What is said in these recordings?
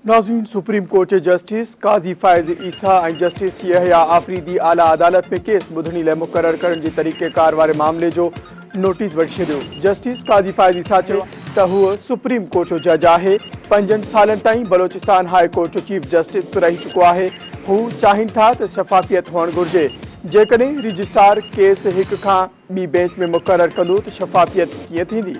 ناظرين supreme court جي justice Qazi Faez Isa ۽ justice Yahya Afridi اعليٰ عدالت ۾ ڪيس ٻڌڻي لاء مقرر ڪرڻ جي طريقيڪار واري معاملي جو نوٽيس وٺي ڇڏيو. جسٽس قاضي فائز عيسيٰ چيو ته هو سپريم ڪورٽ جو جج آهي، پنجن سالن تائين بلوچستان هاء ڪورٽ جو چيف جسٽس به رهي چڪو آهي، هو چاهين ٿا ته شفافيت هئڻ گهرجي، جيڪڏهن رجسٽرار ڪيس هڪ کان ٻي بينچ ۾ مقرر ڪندو ته شفافيت ڪيئن ٿيندي؟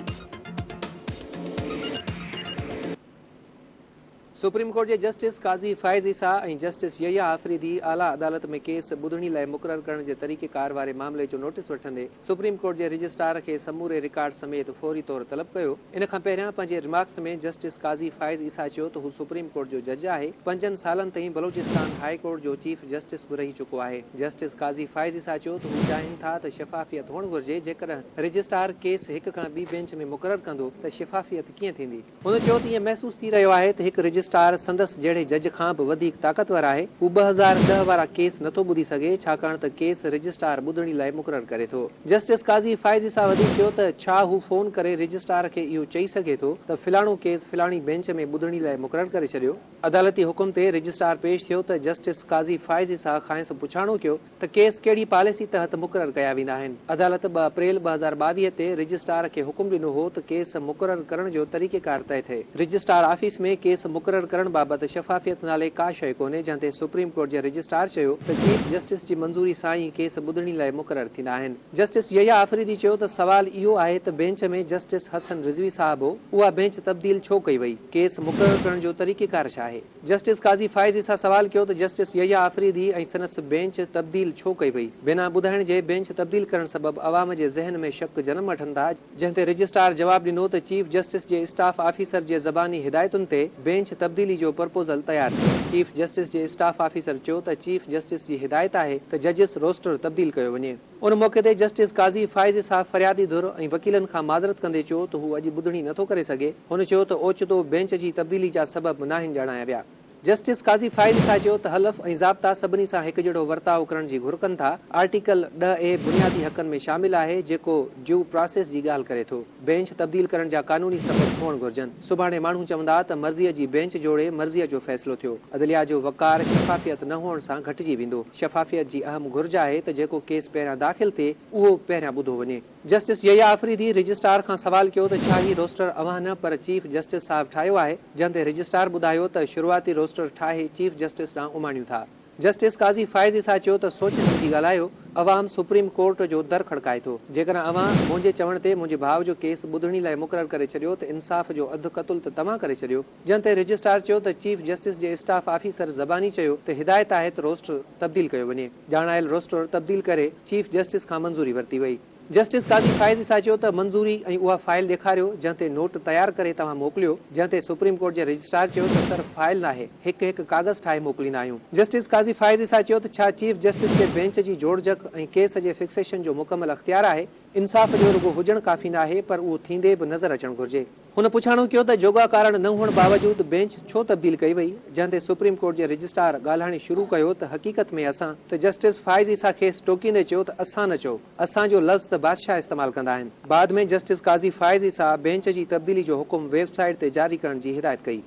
سپريم ڪورٽ جي جسٽس قاضي فائز عيسيٰ ۽ جسٽس يحيٰ آفريدي اعليٰ عدالت ۾ ڪيس ٻڌڻي لاء مقرر ڪرڻ جي طريقيڪار واري معاملي جو نوٽيس وٺندي سپريم ڪورٽ جي رجسٽرار کي سموري رڪارڊ سميت فوري طور طلب ڪيو. ان کان پهريان پنهنجي رمارڪس ۾ جسٽس قاضي فائز عيسيٰ چيو ته هو سپريم ڪورٽ جو جج آهي، پنجن سالن تائين بلوچستان هاء ڪورٽ جو چيف جسٽس به رهي چڪو آهي. جسٽس قاضي فائز عيسيٰ چيو ته هو چاهين ٿا ته شفافيت هئڻ گهرجي، جيڪڏهن رجسٽرار ڪيس هڪ کان ٻي بينچ ۾ مقرر ڪندو ته شفافيت ڪيئن ٿيندي؟ هن چيو ته ائين محسوس ٿي رهيو آهي ته هڪ رجسٽرار سندس جهڙي جج کان به وڌيڪ طاقتور آهي، هو 2010 وارا ڪيس نٿو ٻڌي سگهي ڇاڪاڻ ته ڪيس رجسٽرار ٻڌڻي لاء مقرر ڪري ٿو. جسٽس قاضي فائز عيسيٰ وڌيڪ چيو ته ڇا هو فون ڪري رجسٽرار کي اهو چئي سگهي ٿو ته فلاڻو ڪيس فلاڻي بينچ ۾ ٻڌڻي لاء مقرر ڪري ڇڏيو؟ عدالتي حڪم تي رجسٽرار پيش ٿيو ته جسٽس قاضي فائز عيسيٰ کانئس پڇاڻو ڪيو ته ڪيس ڪهڙي پاليسي تحت مقرر ڪيا ويندا آهن. عدالت 2 اپريل 2022 تي رجسٽرار کي حڪم ڏنو هو ته ڪيس مقرر ڪرڻ جو طريقيڪار طئي ٿئي. رجسٽرار آفيس ۾ ڪيس مقرر ڪرڻ بابت شفافيت نالي ڪا شيء ڪونهي جنهن تي سپريم ڪورٽ جي رجسٽرار چيو ته چيف جسٽس جي منظوري سان ئي ڪيس ٻڌڻي لاء مقرر ٿيندا آهن. جسٽس يحيٰ آفريدي چيو ته سوال اهو آهي ته بينچ ۾ جسٽس حسن رضوي صاحب هو، اها بينچ تبديل ڇو ڪئي وئي؟ ڪيس مقرر ڪرڻ جو طريقيڪار ڇا آهي؟ جسٽس قاضي فائز عيسيٰ سوال ڪيو ته جسٽس يحيٰ آفريدي ۽ سندس بينچ تبديل ڇو ڪئي وئي؟ بنا ٻڌائڻ جي بينچ تبديل ڪرڻ سبب عوام جي ذهن ۾ شڪ جنم وٺن ٿا، جنهن تي رجسٽرار جواب ڏنو ته چيف جسٽس جي اسٽاف آفيسر جي زباني هدايتن تي بينچ تبديلي جو پرپوزل تيار ٿيو. چيف جسٽس جي اسٽاف آفيسر چيو ته چيف جسٽس جي هدايت آهي ته ججز روسٽر تبديل ڪيو وڃي. ان موقعي تي جسٽس قاضي فائز عيسيٰ فريادي ڌر ۽ وڪيلن کان معذرت ڪندي چيو ته هو اڄ ٻڌڻي نٿو ڪري سگهي، هن چيو ته اوچتو بينچ جي تبديلي جا سبب ناهن ڄاڻايا ويا. جسٽس قاضي فائز عيسيٰ چيو ته حلف ۽ ضابطا سڀني سان هڪجهڙو ورتاء ڪرڻ جي گهر ڪن ٿا، آرٽيڪل 10 اي بنيادي حقن ۾ شامل آهي جيڪو ڊيو پراسيس جي ڳالهه ڪري ٿو، بينچ تبديل ڪرڻ جا قانوني سبب هئڻ گهرجن، سڀاڻي ماڻهو چوندا ته مرضيء جي بينچ جوڙي مرضيء جو فيصلو ٿيو، عدليا جو وقار شفافيت نه هئڻ سان گهٽجي ويندو، شفافيت جي اهم گهرج آهي ته جيڪو ڪيس پهريان داخل ٿئي اهو پهريان ٻڌو وڃي. جسٽس يحيٰ آفريدي رجسٽرار کان سوال ڪيو ته ڇا هي روسٽر اوهان نه پر چيف جسٽس صاحب ٺاهيو آهي، جنهن تي رجسٽرار ٻڌايو ته شروعاتي روسٽر ٺاهي چيف جسٽس ڏانهن اماڻيون ٿا. جسٽس قاضي فائز عيسيٰ چيو ته سوچي سمجهي ڳالهايو، عوام سپريم ڪورٽ جو در کڙڪائي ٿو، جيڪڏهن اوهان منهنجي چوڻ تي منهنجي ڀاء جو ڪيس ٻڌڻي لاء مقرر ڪري ڇڏيو ته انصاف جو اڌ قتل ته توهان ڪري ڇڏيو، جنهن تي رجسٽرار چيو ته چيف جسٽس جي اسٽاف آفيسر زباني چيو ته هدايت آهي ته روسٽر تبديل ڪيو وڃي، ڄاڻايل روسٽر تبديل ڪري چيف جسٽس کان منظوري ورتي وئي. جسٽس قاضي فائز عيسيٰ چيو ته منظوري ۽ اها فائل ڏيکاريو جنهن تي نوٽ تيار ڪري توهان موڪليو، جنهن تي سپريم ڪورٽ جي رجسٽرار چيو ته سر فائل ناهي، هڪ هڪ ڪاغذ ٺاهي موڪليندا آهيون. جسٽس قاضي فائز عيسيٰ چيو ته ڇا چيف جسٽس کي بينچ جي جوڙجڪ ۽ ڪيس جي فڪسيشن جو مڪمل اختيار آهي؟ انصاف جو رڳو هجڻ ڪافي ناهي پر اهو ٿيندي به نظر اچڻ گهرجي. هن پڇاڻو ڪيو ته جوڳا ڪارڻ نه هئڻ باوجود بينچ ڇو تبديل ڪئي وئي، جنهن تي سپريم ڪورٽ جي رجسٽرار ڳالهائڻ شروع ڪيو ته حقيقت ۾ اسان ته جسٽس فائز عيسيٰ کيس ٽوڪيندي چيو ته اسان نه چئو، اسان جو لفظ ته بادشاهه استعمال ڪندا آهن. بعد ۾ جسٽس قاضي فائز عيسيٰ بينچ جي تبديلي جو حڪم ويب سائيٽ تي جاري ڪرڻ جي هدايت ڪئي.